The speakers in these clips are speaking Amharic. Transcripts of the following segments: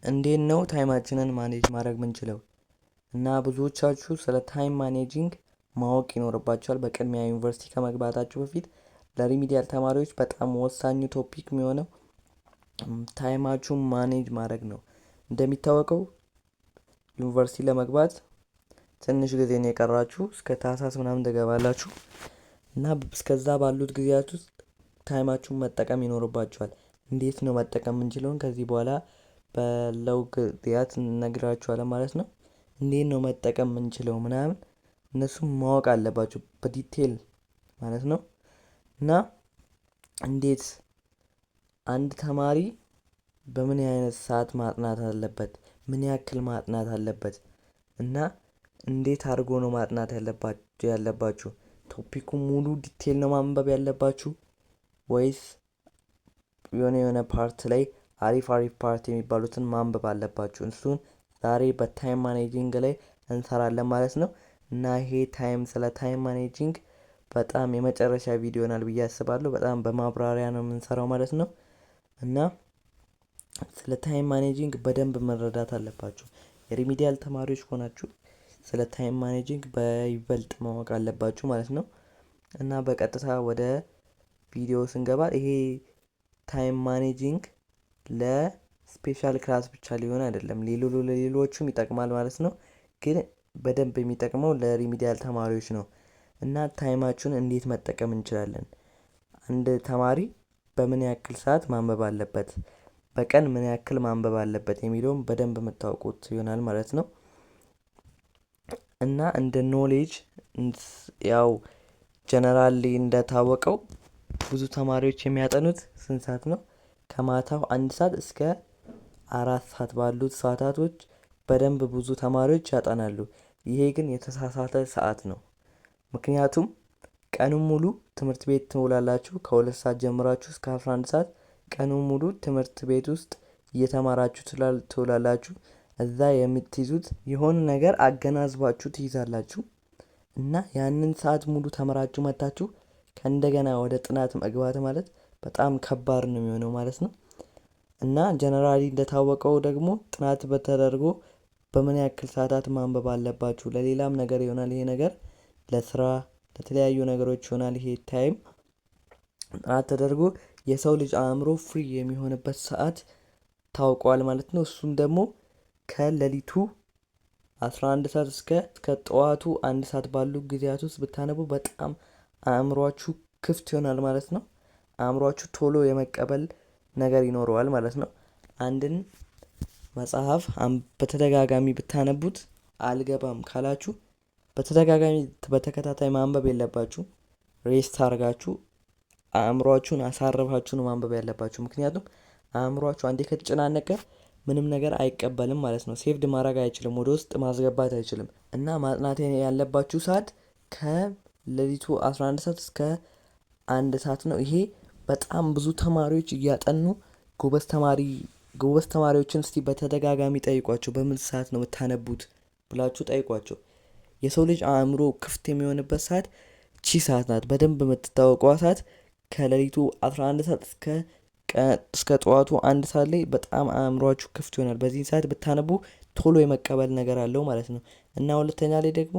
እንዴት ነው time ኣችንን manage ማድረግ ምንችለው? እና ብዙዎቻችሁ ስለ time managing ማወቅ ይኖርባችኋል። በቅድሚያ ዩኒቨርሲቲ ከመግባታችሁ በፊት ለ remedial ተማሪዎች በጣም ወሳኙ topic የሚሆነው time ኣችሁን manage ማድረግ ነው። እንደሚታወቀው ዩኒቨርሲቲ ለመግባት ትንሽ ጊዜ ነው የቀራችሁ፣ እስከ ታህሳስ ምናምን ትገባላችሁ እና እስከዛ ባሉት ጊዜያት ውስጥ time ኣችሁን መጠቀም ይኖርባችኋል። እንዴት ነው መጠቀም የምንችለውን ከዚህ በኋላ ባለው ጊዜያት እነግራችኋለን ማለት ነው። እንዴት ነው መጠቀም የምንችለው ምናምን እነሱም ማወቅ አለባችሁ በ detail ማለት ነው። እና እንዴት አንድ ተማሪ በምን አይነት ሰዓት ማጥናት አለበት፣ ምን ያክል ማጥናት አለበት እና እንዴት አድርጎ ነው ማጥናት ያለባችሁ? Topic ኡ ሙሉ detail ነው ማንበብ ያለባችሁ ወይስ የሆነ የሆነ part ላይ አሪፍ አሪፍ part የሚባሉትን ማንበብ አለባችሁ? እሱን ዛሬ በ time managing ላይ እንሰራለን ማለት ነው። እና ይሄ time ስለ time managing በጣም የመጨረሻ ቪዲዮ ይሆናል ብዬ አስባለሁ። በጣም በማብራሪያ ነው የምንሰራው ማለት ነው። እና ስለ time managing በደንብ መረዳት አለባችሁ። የ remedial ተማሪዎች ከሆናችሁ ስለ time managing በይበልጥ ማወቅ አለባችሁ ማለት ነው። እና በቀጥታ ወደ ቪዲዮ ስንገባ ይሄ time managing ለ special class ብቻ ሊሆን አይደለም፣ ለሌሎቹም ይጠቅማል ማለት ነው። ግን በደንብ የሚጠቅመው ለ remedial ተማሪዎች ነው። እና time ኣችሁን እንዴት መጠቀም እንችላለን? አንድ ተማሪ በምን ያክል ሰዓት ማንበብ አለበት፣ በቀን ምን ያክል ማንበብ አለበት የሚለውን በደንብ የምታውቁት ይሆናል ማለት ነው። እና እንደ knowledge ያው generally እንደታወቀው ብዙ ተማሪዎች የሚያጠኑት ስንት ሰዓት ነው? ከማታው 1 ሰዓት እስከ 4 ሰዓት ባሉት ሰዓታቶች በደንብ ብዙ ተማሪዎች ያጠናሉ። ይሄ ግን የተሳሳተ ሰዓት ነው። ምክንያቱም ቀኑን ሙሉ ትምህርት ቤት ትውላላችሁ። ከ2 ሰዓት ጀምራችሁ እስከ 11 ሰዓት ቀኑን ሙሉ ትምህርት ቤት ውስጥ እየተማራችሁ ትውላላችሁ። እዛ የምትይዙት የሆነ ነገር አገናዝባችሁ ትይዛላችሁ እና ያንን ሰዓት ሙሉ ተምራችሁ መጥታችሁ ከእንደገና ወደ ጥናት መግባት ማለት በጣም ከባድ ነው የሚሆነው ማለት ነው። እና generally እንደታወቀው ደግሞ ጥናት በተደርጎ በምን ያክል ሰዓታት ማንበብ አለባችሁ፣ ለሌላም ነገር ይሆናል ይሄ ነገር፣ ለስራ ለተለያዩ ነገሮች ይሆናል። ይሄ time ጥናት ተደርጎ የሰው ልጅ አእምሮ free የሚሆንበት ሰዓት ታውቋል ማለት ነው። እሱም ደግሞ ከሌሊቱ 11 ሰዓት እስከ ጠዋቱ 1 ሰዓት ባሉ ጊዜያት ውስጥ ብታነቡ በጣም አእምሯችሁ ክፍት ይሆናል ማለት ነው። አእምሯችሁ ቶሎ የመቀበል ነገር ይኖረዋል ማለት ነው። አንድን መጽሐፍ በተደጋጋሚ ብታነቡት አልገባም ካላችሁ በተደጋጋሚ በተከታታይ ማንበብ የለባችሁ። Rest አድርጋችሁ አእምሯችሁን አሳርፋችሁ ነው ማንበብ ያለባችሁ። ምክንያቱም አእምሯችሁ አንዴ ከተጨናነቀ ምንም ነገር አይቀበልም ማለት ነው። Saved ማድረግ አይችልም፣ ወደ ውስጥ ማስገባት አይችልም። እና ማጥናት ያለባችሁ ሰዓት ከሌሊቱ 11 ሰዓት እስከ 1 ሰዓት ነው። ይሄ በጣም ብዙ ተማሪዎች እያጠኑ ጎበዝ ተማሪዎችን እስቲ በተደጋጋሚ ጠይቋቸው። በምን ሰዓት ነው የምታነቡት ብላችሁ ጠይቋቸው። የሰው ልጅ አእምሮ ክፍት የሚሆንበት ሰዓት ቺ ሰዓት ናት። በደንብ የምትታወቀዋ ሰዓት ከሌሊቱ 11 ሰዓት እስከ ጠዋቱ 1 ሰዓት ላይ በጣም አእምሯችሁ ክፍት ይሆናል። በዚህ ሰዓት ብታነቡ ቶሎ የመቀበል ነገር አለው ማለት ነው። እና ሁለተኛ ላይ ደግሞ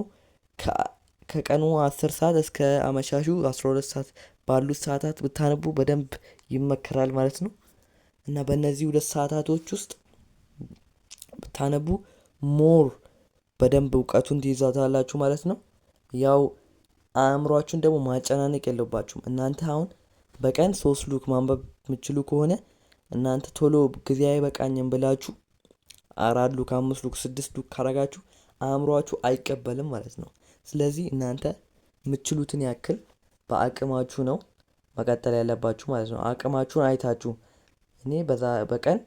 ከቀኑ 10 ሰዓት እስከ አመሻሹ 12 ሰዓት ባሉት ሰዓታት ብታነቡ በደንብ ይመከራል ማለት ነው። እና በእነዚህ ሁለት ሰዓታቶች ውስጥ ብታነቡ more በደንብ እውቀቱን ትይዛታላችሁ ማለት ነው። ያው አእምሯችሁን ደግሞ ማጨናነቅ የለባችሁም። እናንተ አሁን በቀን ሶስት ሉክ ማንበብ የምትችሉ ከሆነ እናንተ ቶሎ ጊዜ አይበቃኝም ብላችሁ አራት ሉክ፣ አምስት ሉክ፣ ስድስት ሉክ ካረጋችሁ አእምሯችሁ አይቀበልም ማለት ነው። ስለዚህ እናንተ የምትችሉትን ያክል በአቅማችሁ ነው መቀጠል ያለባችሁ ማለት ነው። አቅማችሁን አይታችሁ እኔ በዛ በቀን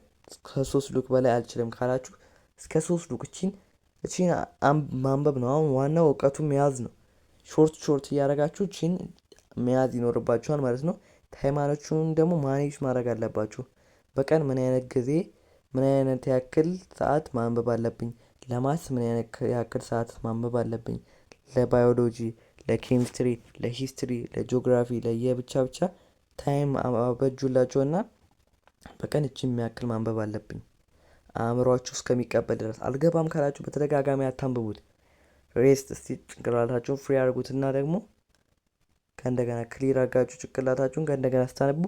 ከ3 ሉክ በላይ አልችልም ካላችሁ እስከ 3 ሉክ እቺን ማንበብ ነው። አሁን ዋናው እውቀቱ መያዝ ነው። Short short እያደረጋችሁ እቺን መያዝ ይኖርባችኋል ማለት ነው። Time ኣችሁን ደግሞ manage ማድረግ አለባችሁ። በቀን ምን አይነት ጊዜ ምን አይነት ያክል ሰዓት ማንበብ አለብኝ፣ ለ maths ምን አይነት ያክል ሰዓት ማንበብ አለብኝ፣ ለባዮሎጂ፣ ለኬሚስትሪ፣ ለ history፣ ለ geography ለየብቻ ብቻ time አበጁላቸውና በቀን እቺን የሚያክል ማንበብ አለብኝ። አእምሯችሁ እስከሚቀበል ድረስ። አልገባም ካላችሁ በተደጋጋሚ አታንብቡት። Rest እስቲ ጭንቅላታችሁን free አድርጉትና ደግሞ ከእንደገና clear አድርጋችሁ ጭንቅላታችሁን ከእንደገና ስታነቡ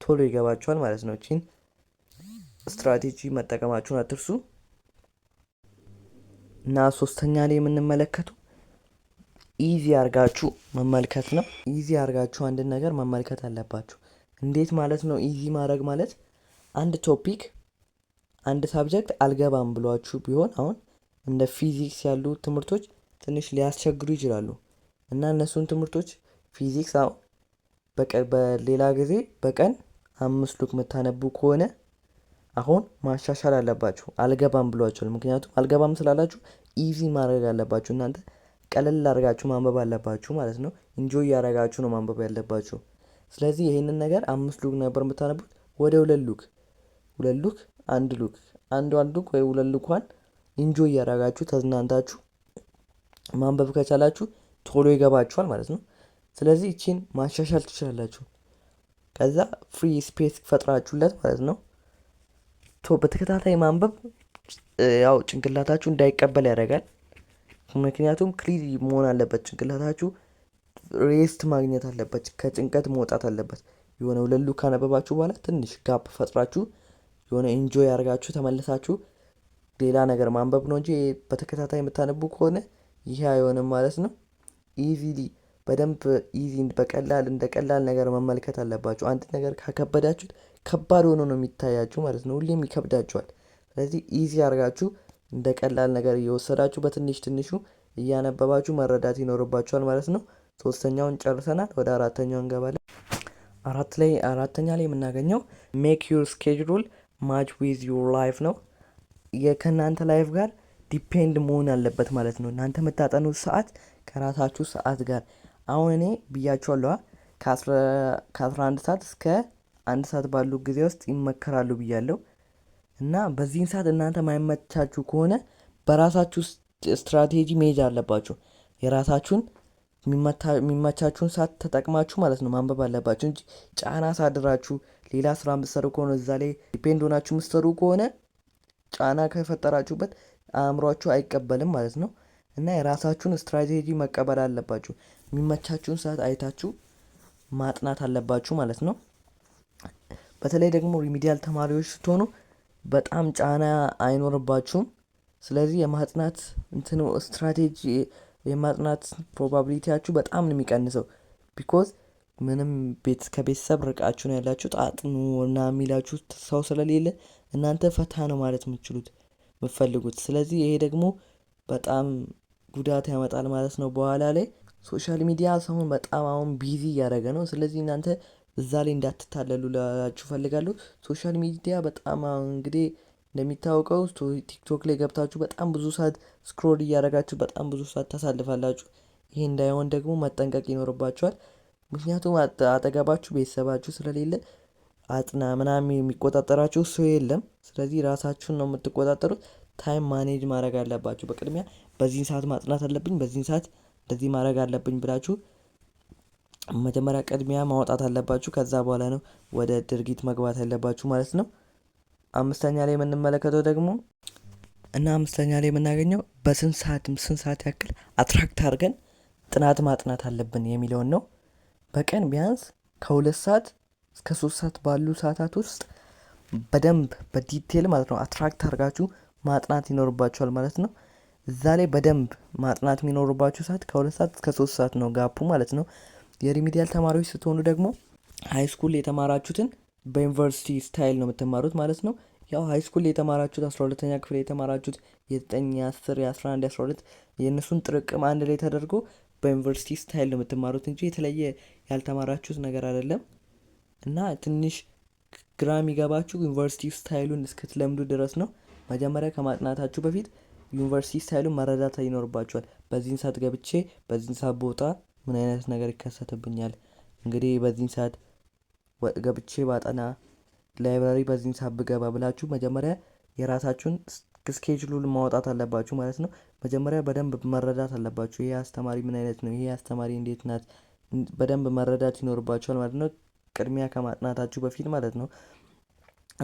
ቶሎ ይገባችኋል ማለት ነው። እቺን ስትራቴጂ መጠቀማችሁን አትርሱ። እና ሶስተኛ ላይ የምንመለከተው easy አድርጋችሁ መመልከት ነው። Easy አድርጋችሁ አንድን ነገር መመልከት አለባችሁ። እንዴት ማለት ነው? Easy ማድረግ ማለት አንድ topic፣ አንድ subject አልገባም ብሏችሁ ቢሆን፣ አሁን እንደ ፊዚክስ ያሉ ትምህርቶች ትንሽ ሊያስቸግሩ ይችላሉ። እና እነሱን ትምህርቶች ፊዚክስ አሁን በሌላ ጊዜ በቀን 5 ሉክ የምታነቡ ከሆነ አሁን ማሻሻል አለባችሁ። አልገባም ብሏችኋል። ምክንያቱም አልገባም ስላላችሁ easy ማድረግ አለባችሁ። እናንተ ቀለል አድርጋችሁ ማንበብ አለባችሁ ማለት ነው። Enjoy እያደረጋችሁ ነው ማንበብ ያለባችሁ። ስለዚህ ይሄንን ነገር 5 ሉክ ነበር የምታነቡት፣ ወደ 2 ሉክ፣ 2 ሉክ፣ 1 ሉክ፣ አንድ ሉክ ወይ 2 ሉኳን enjoy እያደረጋችሁ ተዝናንታችሁ ማንበብ ከቻላችሁ ቶሎ ይገባችኋል ማለት ነው። ስለዚህ እቺን ማሻሻል ትችላላችሁ። ከዛ free space ፈጥራችሁለት ማለት ነው። በተከታታይ ማንበብ ያው ጭንቅላታችሁ እንዳይቀበል ያደርጋል። ምክንያቱም clear መሆን አለበት፣ ጭንቅላታችሁ rest ማግኘት አለበት፣ ከጭንቀት መውጣት አለበት። የሆነ 2 ሉክ ካነበባችሁ በኋላ ትንሽ gap ፈጥራችሁ የሆነ enjoy አድርጋችሁ ተመልሳችሁ ሌላ ነገር ማንበብ ነው እንጂ በተከታታይ የምታነቡ ከሆነ ይሄ አይሆንም ማለት ነው። Easily በደንብ easy በቀላል እንደ ቀላል ነገር መመልከት አለባችሁ። አንድ ነገር ካከበዳችሁት ከባድ ሆኖ ነው የሚታያችሁ ማለት ነው። ሁሌም ይከብዳችኋል። ስለዚህ easy አድርጋችሁ እንደ ቀላል ነገር እየወሰዳችሁ በትንሽ ትንሹ እያነበባችሁ መረዳት ይኖርባችኋል ማለት ነው። ሶስተኛውን ጨርሰናል። ወደ አራተኛው እንገባለን። አራተኛ ላይ የምናገኘው make your schedule match with your life ነው። ከእናንተ life ጋር depend መሆን አለበት ማለት ነው። እናንተ የምታጠኑት ሰዓት ከራሳችሁ ሰዓት ጋር፣ አሁን እኔ ብያችኋለሁ፣ ከአስራ አንድ ሰዓት እስከ 1 ሰዓት ባሉ ጊዜ ውስጥ ይመከራሉ ብያለሁ። እና በዚህን ሰዓት እናንተ ማይመቻችሁ ከሆነ በራሳችሁ ስትራቴጂ መሄድ አለባችሁ። የራሳችሁን የሚመቻችሁን ሰዓት ተጠቅማችሁ ማለት ነው ማንበብ አለባችሁ እንጂ ጫና አሳድራችሁ ሌላ ስራ የምትሰሩ ከሆነ፣ እዛ ላይ depend ሆናችሁ የምትሰሩ ከሆነ፣ ጫና ከፈጠራችሁበት አእምሯችሁ አይቀበልም ማለት ነው። እና የራሳችሁን ስትራቴጂ መቀበል አለባችሁ። የሚመቻችሁን ሰዓት አይታችሁ ማጥናት አለባችሁ ማለት ነው። በተለይ ደግሞ remedial ተማሪዎች ስትሆኑ በጣም ጫና አይኖርባችሁም። ስለዚህ የማጥናት እንትኑ ስትራቴጂ የማጥናት probability ያችሁ በጣም ነው የሚቀንሰው። Because ምንም ቤት ከቤተሰብ ርቃችሁ ነው ያላችሁት፣ አጥኑ እና የሚላችሁ ሰው ስለሌለ እናንተ ፈታ ነው ማለት የምትችሉት የምትፈልጉት። ስለዚህ ይሄ ደግሞ በጣም ጉዳት ያመጣል ማለት ነው። በኋላ ላይ social media ሰውን በጣም አሁን busy እያደረገ ነው። ስለዚህ እናንተ እዛ ላይ እንዳትታለሉ ልላችሁ እፈልጋለሁ። Social media በጣም አሁን እንግዲህ እንደሚታወቀው ቲክቶክ ላይ ገብታችሁ በጣም ብዙ ሰዓት scroll እያደረጋችሁ በጣም ብዙ ሰዓት ታሳልፋላችሁ። ይሄ እንዳይሆን ደግሞ መጠንቀቅ ይኖርባችኋል። ምክንያቱም አጠገባችሁ ቤተሰባችሁ ስለሌለ አጥና ምናምን የሚቆጣጠራችሁ ሰው የለም። ስለዚህ ራሳችሁን ነው የምትቆጣጠሩት። Time manage ማድረግ አለባችሁ። በቅድሚያ በዚህን ሰዓት ማጥናት አለብኝ፣ በዚህን ሰዓት እንደዚህ ማድረግ አለብኝ ብላችሁ መጀመሪያ ቅድሚያ ማውጣት አለባችሁ። ከዛ በኋላ ነው ወደ ድርጊት መግባት ያለባችሁ ማለት ነው። አምስተኛ ላይ የምንመለከተው ደግሞ እና አምስተኛ ላይ የምናገኘው በስንት ሰዓት ስንት ሰዓት ያክል attract አድርገን ጥናት ማጥናት አለብን የሚለውን ነው። በቀን ቢያንስ ከ2 ሰዓት እስከ 3 ሰዓት ባሉ ሰዓታት ውስጥ በደንብ በ detail ማለት ነው attract አድርጋችሁ ማጥናት ይኖርባችኋል ማለት ነው። እዛ ላይ በደንብ ማጥናት የሚኖርባችሁ ሰዓት ከ2 ሰዓት እስከ 3 ሰዓት ነው gap ኡ ማለት ነው። የ remedial ተማሪዎች ስትሆኑ ደግሞ high school የተማራችሁትን በዩኒቨርሲቲ style ነው የምትማሩት ማለት ነው። ያው high school የተማራችሁት፣ 12ኛ ክፍል የተማራችሁት፣ የ9፣ የ10፣ የ11፣ የ12 የእነሱን ጥርቅም አንድ ላይ ተደርጎ በዩኒቨርሲቲ style ነው የምትማሩት እንጂ የተለየ ያልተማራችሁት ነገር አይደለም። እና ትንሽ ግራ የሚገባችሁ ዩኒቨርሲቲ style ኡን እስክትለምዱ ድረስ ነው። መጀመሪያ ከማጥናታችሁ በፊት ዩኒቨርሲቲ style ኡን መረዳት ይኖርባችኋል። በዚህን ሰዓት ገብቼ በዚህን ሰዓት ቦታ ምን አይነት ነገር ይከሰትብኛል? እንግዲህ በዚህን ሰዓት ገብቼ ባጠና፣ library በዚህን ሰዓት ብገባ ብላችሁ መጀመሪያ የራሳችሁን schedule ማውጣት አለባችሁ ማለት ነው። መጀመሪያ በደንብ መረዳት አለባችሁ። ይሄ አስተማሪ ምን አይነት ነው? ይሄ አስተማሪ እንዴት ናት? በደንብ መረዳት ይኖርባችኋል ማለት ነው። ቅድሚያ ከማጥናታችሁ በፊት ማለት ነው።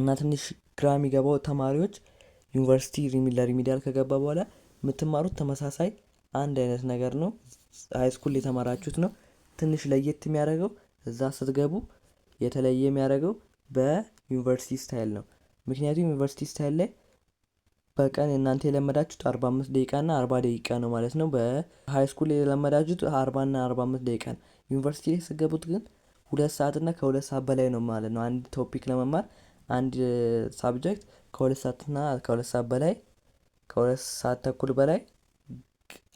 እና ትንሽ ግራ የሚገባው ተማሪዎች ዩኒቨርሲቲ ለ remedial ከገባ በኋላ የምትማሩት ተመሳሳይ አንድ አይነት ነገር ነው። High school የተማራችሁት ነው። ትንሽ ለየት የሚያደርገው እዛ ስትገቡ የተለየ የሚያደርገው በዩኒቨርሲቲ style ነው። ምክንያቱም ዩኒቨርሲቲ style ላይ በቀን እናንተ የለመዳችሁት 45 ደቂቃ እና 40 ደቂቃ ነው ማለት ነው። በ high school የለመዳችሁት 40 እና 45 ደቂቃ ነው። ዩኒቨርሲቲ ላይ ስትገቡት ግን 2 ሰዓት እና ከ2 ሰዓት በላይ ነው ማለት ነው። አንድ topic ለመማር፣ አንድ subject ከ2 ሰዓት እና ከ2 ሰዓት በላይ፣ ከ2 ሰዓት ተኩል በላይ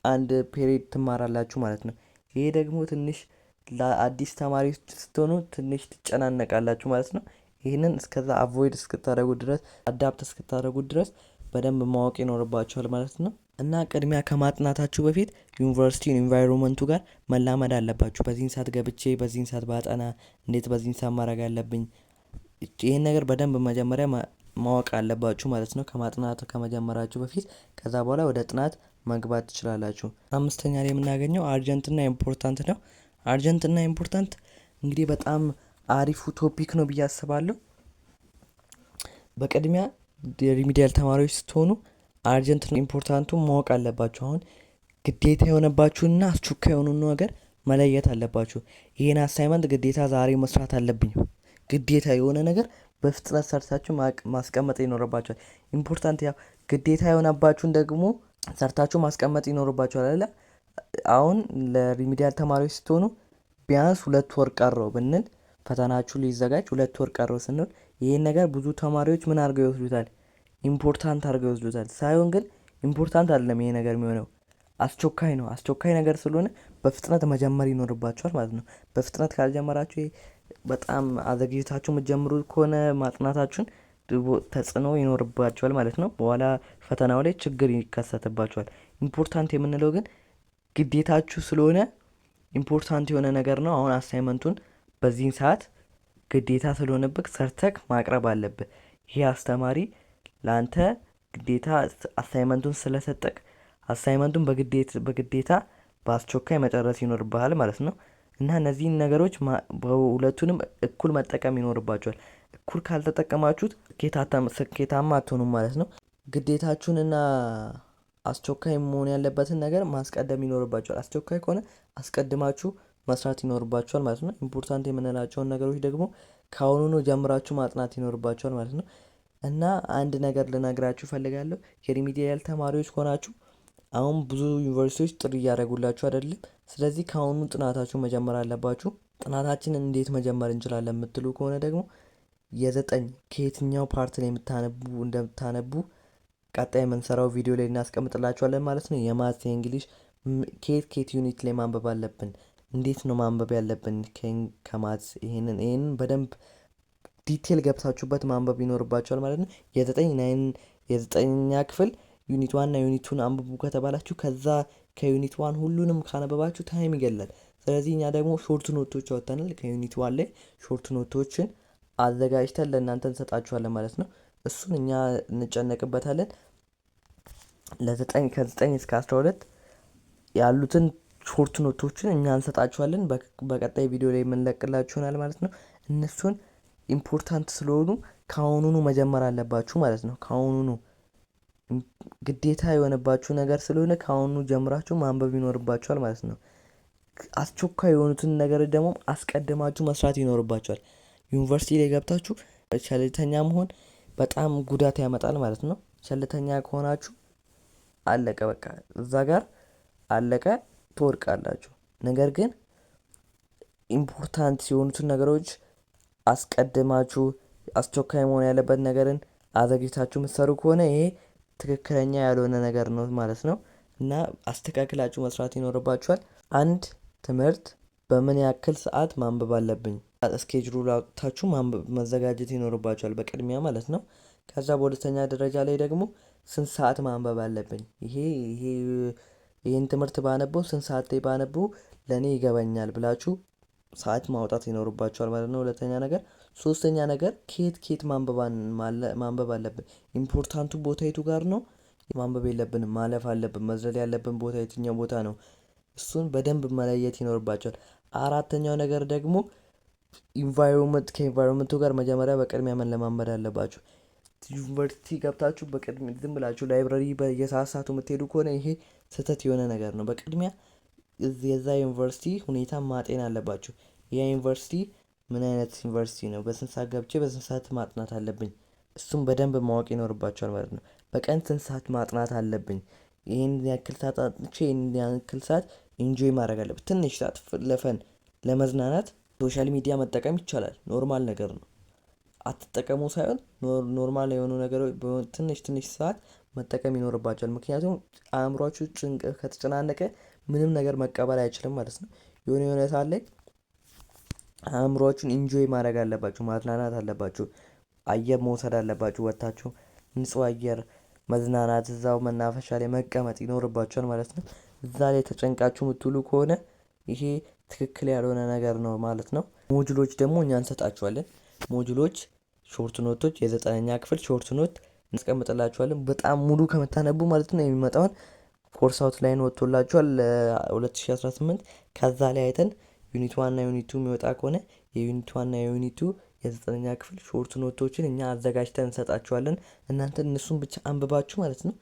አንድ period ትማራላችሁ ማለት ነው። ይሄ ደግሞ ትንሽ ለአዲስ ተማሪዎች ስትሆኑ ትንሽ ትጨናነቃላችሁ ማለት ነው። ይህንን እስከዛ avoid እስክታደርጉ ድረስ፣ adapt እስክታደርጉ ድረስ በደንብ ማወቅ ይኖርባችኋል ማለት ነው። እና ቅድሚያ ከማጥናታችሁ በፊት ዩኒቨርሲቲውን environment ኡ ጋር መላመድ አለባችሁ። በዚህን ሰዓት ገብቼ በዚህን ሰዓት ባጠና እንዴት፣ በዚህን ሰዓት ማድረግ አለብኝ። ይህን ነገር በደንብ መጀመሪያ ማወቅ አለባችሁ ማለት ነው። ከማጥናት ከመጀመራችሁ በፊት። ከዛ በኋላ ወደ ጥናት መግባት ትችላላችሁ። አምስተኛ ላይ የምናገኘው urgent ና important ነው። Urgent ና important እንግዲህ በጣም አሪፉ topic ነው ብዬ አስባለሁ። በቅድሚያ የ remedial ተማሪዎች ስትሆኑ urgent important ኡን ማወቅ አለባችሁ። አሁን ግዴታ የሆነባችሁንና አስቸኳይ የሆኑን ነገር መለየት አለባችሁ። ይህን assignment ግዴታ ዛሬ መስራት አለብኝ። ግዴታ የሆነ ነገር በፍጥነት ሰርታችሁ ማስቀመጥ ይኖርባችኋል። Important ያው ግዴታ የሆነባችሁን ደግሞ ሰርታችሁ ማስቀመጥ ይኖርባችኋል አይደለ? አሁን ለ remedial ተማሪዎች ስትሆኑ ቢያንስ 2 ወር ቀረው ብንል፣ ፈተናችሁ ሊዘጋጅ 2 ወር ቀረው ስንል ይህን ነገር ብዙ ተማሪዎች ምን አድርገው ይወስዱታል? Important አድርገው ይወስዱታል። ሳይሆን ግን important አይደለም ይሄ ነገር የሚሆነው፣ አስቸኳይ ነው። አስቸኳይ ነገር ስለሆነ በፍጥነት መጀመር ይኖርባችኋል ማለት ነው። በፍጥነት ካልጀመራችሁ፣ በጣም አዘግይታችሁ የምትጀምሩ ከሆነ ማጥናታችሁን ተጽዕኖ ይኖርባችኋል ማለት ነው። በኋላ ፈተናው ላይ ችግር ይከሰትባችኋል። Important የምንለው ግን ግዴታችሁ ስለሆነ important የሆነ ነገር ነው። አሁን assignment ኡን በዚህን ሰዓት ግዴታ ስለሆነብህ ሰርተክ ማቅረብ አለብህ። ይሄ አስተማሪ ለአንተ ግዴታ assignment ኡን ስለሰጠክ assignment ኡን በግዴታ በአስቸኳይ መጨረስ ይኖርብሃል ማለት ነው። እና እነዚህን ነገሮች በሁለቱንም እኩል መጠቀም ይኖርባችኋል። እኩል ካልተጠቀማችሁት ስኬታማ አትሆኑም ማለት ነው። ግዴታችሁንና አስቸኳይ መሆን ያለበትን ነገር ማስቀደም ይኖርባችኋል። አስቸኳይ ከሆነ አስቀድማችሁ መስራት ይኖርባችኋል ማለት ነው። Important የምንላቸውን ነገሮች ደግሞ ከአሁኑኑ ጀምራችሁ ማጥናት ይኖርባችኋል ማለት ነው። እና አንድ ነገር ልነግራችሁ እፈልጋለሁ። የ remedial ተማሪዎች ከሆናችሁ አሁን ብዙ ዩኒቨርሲቲዎች ጥሪ እያደረጉላችሁ አይደለም። ስለዚህ ከአሁኑ ጥናታችሁ መጀመር አለባችሁ። ጥናታችንን እንዴት መጀመር እንችላለን የምትሉ ከሆነ ደግሞ የዘጠኝ ከየትኛው part ላይ የምታነቡ እንደምታነቡ ቀጣይ የምንሰራው ቪዲዮ ላይ እናስቀምጥላችኋለን ማለት ነው። የ maths፣ የ English ከየት ከየት unit ላይ ማንበብ አለብን፣ እንዴት ነው ማንበብ ያለብን ከ maths፣ ይሄንን በደንብ detail ገብታችሁበት ማንበብ ይኖርባችኋል ማለት ነው። የዘጠኝ nine የዘጠነኛ ክፍል unit one ና unit two ን አንብቡ ከተባላችሁ ከዛ ከ unit one ሁሉንም ካነበባችሁ time ይገላል። ስለዚህ እኛ ደግሞ short note ኦች አወጥተናል። ከ unit one ላይ short note ኦችን አዘጋጅተን ለእናንተ እንሰጣችኋለን ማለት ነው። እሱን እኛ እንጨነቅበታለን። ለዘጠኝ ከ9 እስከ 12 ያሉትን short note ኦችን እኛ እንሰጣችኋለን። በቀጣይ ቪዲዮ ላይ የምንለቅላችሁ ይሆናል ማለት ነው። እነሱን important ስለሆኑ ከአሁኑኑ መጀመር አለባችሁ ማለት ነው። ከአሁኑኑ ግዴታ የሆነባችሁ ነገር ስለሆነ ከአሁኑ ጀምራችሁ ማንበብ ይኖርባችኋል ማለት ነው። አስቸኳይ የሆኑትን ነገር ደግሞ አስቀድማችሁ መስራት ይኖርባችኋል። ዩኒቨርሲቲ ላይ ገብታችሁ ቸልተኛ መሆን በጣም ጉዳት ያመጣል ማለት ነው። ቸልተኛ ከሆናችሁ አለቀ፣ በቃ እዛ ጋር አለቀ፣ ትወድቃላችሁ። ነገር ግን important የሆኑትን ነገሮች አስቀድማችሁ አስቸኳይ መሆን ያለበት ነገርን አዘግይታችሁ የምትሰሩ ከሆነ ይሄ ትክክለኛ ያልሆነ ነገር ነው ማለት ነው። እና አስተካክላችሁ መስራት ይኖርባችኋል። አንድ ትምህርት በምን ያክል ሰዓት ማንበብ አለብኝ? Schedule አውጥታችሁ ማንበብ መዘጋጀት ይኖርባችኋል በቅድሚያ ማለት ነው። ከዛ በሁለተኛ ደረጃ ላይ ደግሞ ስንት ሰዓት ማንበብ አለብኝ? ይሄ ይህን ትምህርት ባነበው፣ ስንት ሰዓት ላይ ባነበው ለእኔ ይገባኛል ብላችሁ ሰዓት ማውጣት ይኖርባችኋል ማለት ነው። ሁለተኛ ነገር። ሶስተኛ ነገር ከየት ከየት ማንበብ አለብን? Important ኡ ቦታ የቱ ጋር ነው? ማንበብ የለብንም፣ ማለፍ አለብን፣ መዝለል ያለብን ቦታ የትኛው ቦታ ነው? እሱን በደንብ መለየት ይኖርባችኋል። አራተኛው ነገር ደግሞ environment፣ ከ environment ኡ ጋር መጀመሪያ በቅድሚያ መለማመድ አለባችሁ። ዩኒቨርሲቲ ገብታችሁ በቅድሚያ ዝም ብላችሁ library በየሰዓቱ የምትሄዱ ከሆነ ይሄ ስህተት የሆነ ነገር ነው። በቅድሚያ የዛ ዩኒቨርሲቲ ሁኔታ ማጤን አለባችሁ። ያ ዩኒቨርሲቲ ምን አይነት ዩኒቨርሲቲ ነው? በስንት ሰዓት ገብቼ በስንት ሰዓት ማጥናት አለብኝ? እሱም በደንብ ማወቅ ይኖርባችኋል ማለት ነው። በቀን ስንት ሰዓት ማጥናት አለብኝ? ይህን ያክል ሰዓት አጥንቼ ይህን ያክል ሰዓት enjoy ማድረግ አለብኝ። ትንሽ ሰዓት ለ fun ለመዝናናት social media መጠቀም ይቻላል። Normal ነገር ነው። አትጠቀሙ ሳይሆን normal የሆኑ ነገሮች ትንሽ ትንሽ ሰዓት መጠቀም ይኖርባችኋል። ምክንያቱም አእምሯችሁ ጭንቅ ከተጨናነቀ ምንም ነገር መቀበል አይችልም ማለት ነው። የሆነ የሆነ ሰዓት ላይ አእምሯችሁን enjoy ማድረግ አለባችሁ፣ ማዝናናት አለባችሁ፣ አየር መውሰድ አለባችሁ። ወጥታችሁ ንጹህ አየር መዝናናት፣ እዛው መናፈሻ ላይ መቀመጥ ይኖርባችኋል ማለት ነው። እዛ ላይ ተጨንቃችሁ የምትውሉ ከሆነ ይሄ ትክክል ያልሆነ ነገር ነው ማለት ነው። Module ኦች ደግሞ እኛ እንሰጣችኋለን። Module ኦች፣ short note ኦች፣ የ9ኛ ክፍል short note እናስቀምጥላችኋለን። በጣም ሙሉ ከምታነቡ ማለት ነው የሚመጣውን course outline ወጥቶላችኋል ለ2018። ከዛ ላይ አይተን unit 1 እና unit 2 የሚወጣ ከሆነ የ unit 1 እና የ unit 2 የ9ኛ ክፍል short note ኦችን እኛ አዘጋጅተን እንሰጣችኋለን። እናንተ እነሱን ብቻ አንብባችሁ ማለት ነው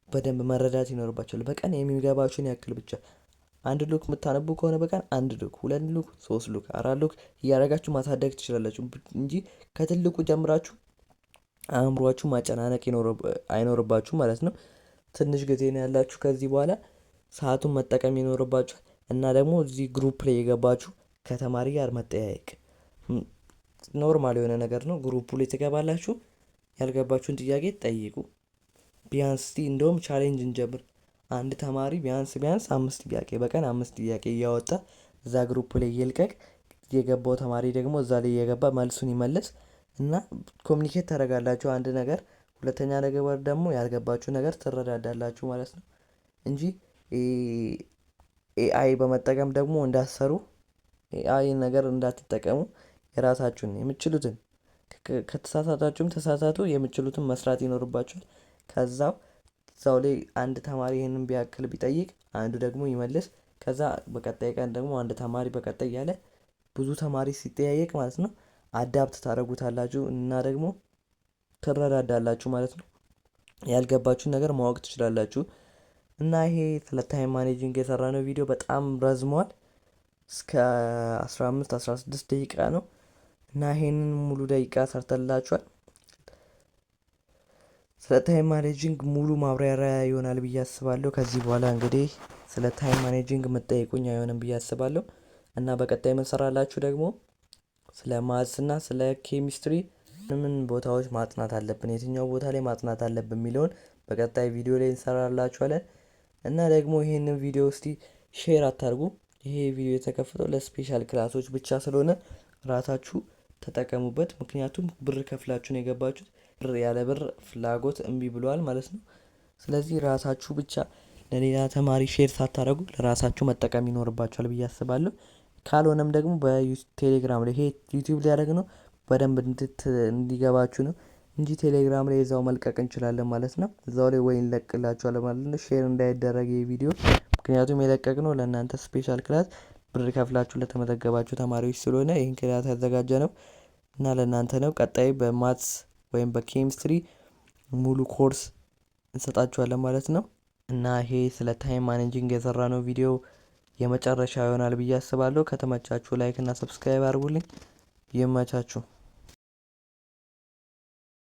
በደንብ መረዳት ይኖርባችኋል። በቀን የሚገባችሁን ያክል ብቻ አንድ ሉክ የምታነቡ ከሆነ በቀን አንድ ሉክ፣ ሁለት ሉክ፣ ሶስት ሉክ፣ አራት ሉክ እያደረጋችሁ ማሳደግ ትችላላችሁ እንጂ ከትልቁ ጀምራችሁ አእምሯችሁ ማጨናነቅ አይኖርባችሁ ማለት ነው። ትንሽ ጊዜ ነው ያላችሁ። ከዚህ በኋላ ሰዓቱን መጠቀም ይኖርባችኋል። እና ደግሞ እዚህ group ላይ የገባችሁ ከተማሪ ጋር መጠያየቅ normal የሆነ ነገር ነው። Group ኡ ላይ ትገባላችሁ፣ ያልገባችሁን ጥያቄ ጠይቁ። ቢያንስ እንደውም challenge እንጀምር። አንድ ተማሪ ቢያንስ ቢያንስ 5 ጥያቄ በቀን 5 ጥያቄ እያወጣ እዛ group ላይ ይልቀቅ። የገባው ተማሪ ደግሞ እዛ ላይ እየገባ መልሱን ይመልስ እና communicate ታደርጋላችሁ አንድ ነገር። ሁለተኛ ነገር ደግሞ ያልገባችሁ ነገር ትረዳዳላችሁ ማለት ነው እንጂ AI በመጠቀም ደግሞ እንዳትሰሩ፣ AI ነገር እንዳትጠቀሙ። የራሳችሁን የምትችሉትን ከተሳሳታችሁም ተሳሳቱ፣ የምትችሉትን መስራት ይኖርባችኋል። ከዛው እዛው ላይ አንድ ተማሪ ይሄንን ቢያክል ቢጠይቅ አንዱ ደግሞ ይመልስ። ከዛ በቀጣይ ቀን ደግሞ አንድ ተማሪ በቀጣይ ያለ ብዙ ተማሪ ሲጠያየቅ ማለት ነው adapt ታደርጉታላችሁ እና ደግሞ ትረዳዳላችሁ ማለት ነው። ያልገባችሁን ነገር ማወቅ ትችላላችሁ። እና ይሄ ስለ time managing የሰራነው ቪዲዮ በጣም ረዝሟል። እስከ 15 16 ደቂቃ ነው። እና ይሄንን ሙሉ ደቂቃ ሰርተላችኋል። ስለ time managing ሙሉ ማብራሪያ ይሆናል ብዬ አስባለሁ። ከዚህ በኋላ እንግዲህ ስለ time managing የምትጠይቁኝ አይሆንም ብዬ አስባለሁ። እና በቀጣይ የምንሰራላችሁ ደግሞ ስለ maths እና ስለ ኬሚስትሪ ምን ቦታዎች ማጥናት አለብን፣ የትኛው ቦታ ላይ ማጥናት አለብን የሚለውን በቀጣይ ቪዲዮ ላይ እንሰራላችኋለን። እና ደግሞ ይሄንን ቪዲዮ እስቲ share አታርጉ። ይሄ ቪዲዮ የተከፈተው ለ special class ኦች ብቻ ስለሆነ ራሳችሁ ተጠቀሙበት። ምክንያቱም ብር ከፍላችሁ ነው የገባችሁት። ብር ያለ ብር ፍላጎት እምቢ ብሏል ማለት ነው። ስለዚህ ራሳችሁ ብቻ ለሌላ ተማሪ share ሳታረጉ ለራሳችሁ መጠቀም ይኖርባችኋል ብዬ አስባለሁ። ካልሆነም ደግሞ በቴሌግራም ላይ ይሄ ዩቲዩብ ላይ ያደረግነው በደንብ እንዲገባችሁ ነው እንጂ ቴሌግራም ላይ እዛው መልቀቅ እንችላለን ማለት ነው። እዛው ላይ ወይ እንለቅላችኋለን ማለት ነው። Share እንዳይደረግ ይሄ ቪዲዮ፣ ምክንያቱም የለቀቅነው ለእናንተ special class ብር ከፍላችሁ ለተመዘገባችሁ ተማሪዎች ስለሆነ ይሄን class ያዘጋጀነው እና ለእናንተ ነው። ቀጣይ በ maths ወይም በኬሚስትሪ ሙሉ ኮርስ እንሰጣችኋለን ማለት ነው። እና ይሄ ስለ time managing የሰራነው ቪዲዮ የመጨረሻ ይሆናል ብዬ አስባለሁ። ከተመቻችሁ like እና subscribe አድርጉልኝ። ይመቻችሁ።